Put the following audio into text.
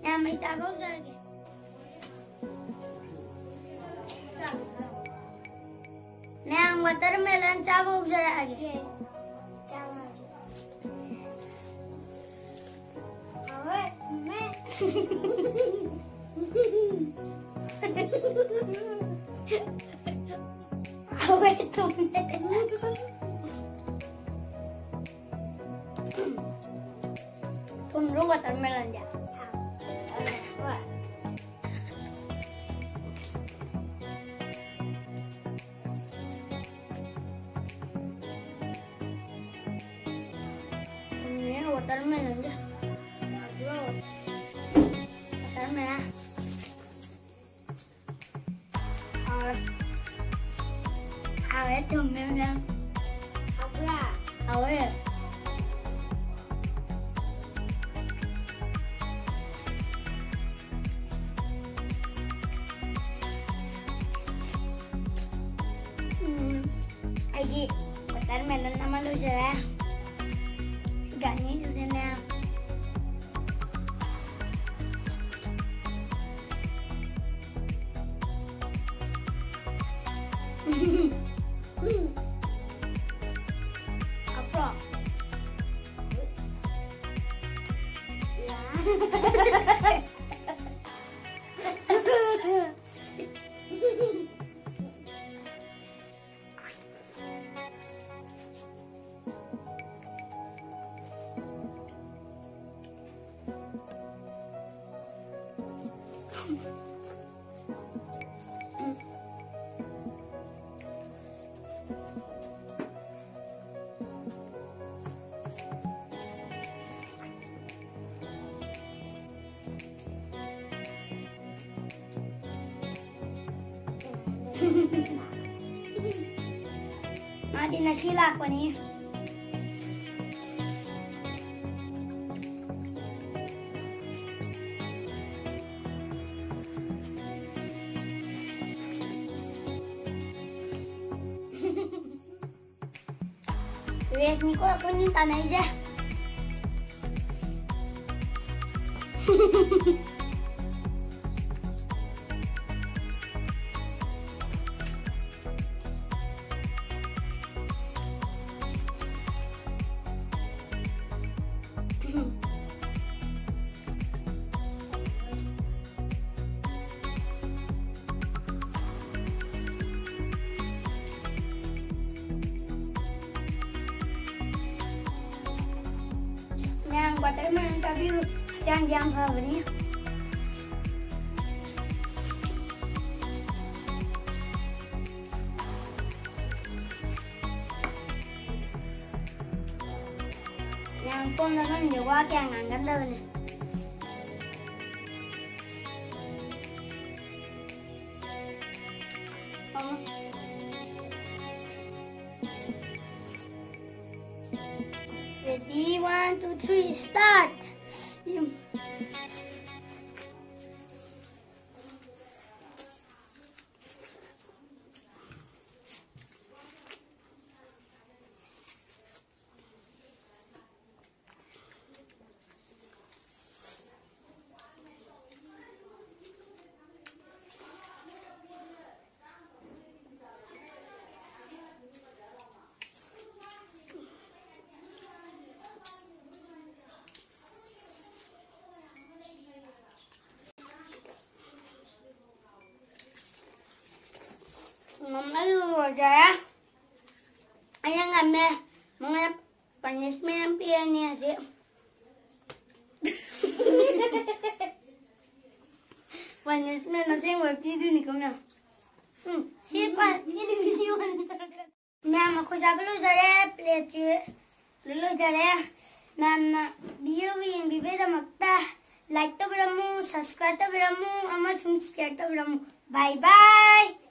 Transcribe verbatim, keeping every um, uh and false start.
ꯃꯌꯥꯝ, ꯑꯩ ꯆꯥꯕ ꯍꯧꯖꯔꯒꯦ꯫ ꯃꯌꯥꯝ, watermelon ꯆꯥꯕ ꯍꯧꯖꯔꯛꯑꯒꯦ꯫ ꯆꯥꯕ ꯍꯧꯖꯔꯛꯑꯒꯦ꯫ ꯍꯥꯎꯋꯦ, ꯊꯨꯝꯃꯦ꯫ ꯍꯥꯎꯋꯦ, ꯊꯨꯝꯃꯦ꯫ ꯊꯨꯝꯗ꯭ꯔꯣ watermelonꯁꯦ? ꯍꯣꯏ꯫ ꯊꯨꯝꯃꯦ watermelonꯁꯦ꯫ ꯊꯨꯝꯗ꯭ꯔꯣ? Watermelon꯫ ꯍꯥꯎꯋꯦ꯫ ꯍꯥꯎꯋꯦ, ꯊꯨꯝꯃꯦ ꯃꯌꯥꯝ꯫ ꯍꯥꯎꯕ꯭ꯔꯥ? ꯍꯥꯎꯋꯦ꯫ ꯎꯝ, ꯑꯩꯒꯤ watermelon ꯑꯃ ꯂꯣꯏꯖꯔꯦ꯫ ꯁꯤꯒ ꯑꯅꯤꯁꯤꯗꯅꯦ꯫ ꯍꯥꯎꯕ꯭ꯔꯣ? ꯃꯥꯗꯤ ꯉꯁꯤ ꯂꯥꯛꯄꯅꯤ꯫ Race ꯅꯤꯀꯣ ꯑꯩꯈꯣꯏꯅꯤ ꯇꯥꯟꯅꯩꯁꯦ꯫ ꯃꯌꯥꯝ watermelon ꯆꯥꯕꯤꯌꯨ, ꯍꯛꯆꯥꯡꯗꯤ ꯌꯥꯝ ꯐꯕꯅꯤ꯫ ꯌꯥꯝ ꯀꯣꯝꯅ ꯈꯪꯗꯦ, ꯋꯥ ꯀꯌꯥ ꯉꯥꯡꯒꯟꯗꯕꯅꯦ꯫ Ready, one, two, three, start! ꯉꯝꯃꯦ, ꯂꯣꯏꯖꯔꯦ꯫ ꯑꯩꯅ ꯉꯝꯃꯦ꯫ ꯃꯉꯣꯟꯗ punishment ꯑꯃ ꯄꯤꯔꯅꯤ ꯍꯧꯖꯤꯛ꯫ Punishment ꯑꯁꯦꯡꯕ ꯄꯤꯗꯣꯏꯅꯤꯀꯣ ꯃꯌꯥꯝ꯫ ꯎꯝ, ꯁꯤ ꯄꯥ-, ꯃꯌꯥꯝ, ꯑꯩꯈꯣꯏ ꯆꯥꯕ ꯂꯣꯏꯖꯔꯦ, plate ꯁꯤ ꯂꯣꯏ ꯂꯣꯏꯖꯔꯦ꯫ ꯃꯌꯥꯝꯅ video ꯌꯦꯡꯕꯤꯕꯒꯤꯗꯃꯛꯇ like ꯇꯧꯕꯤꯔꯝꯃꯨ, subscribe ꯇꯧꯕꯤꯔꯝꯃꯨ ꯑꯃꯁꯨꯡ share ꯇꯧꯕꯤꯔꯝꯃꯨ꯫ Bye bye꯫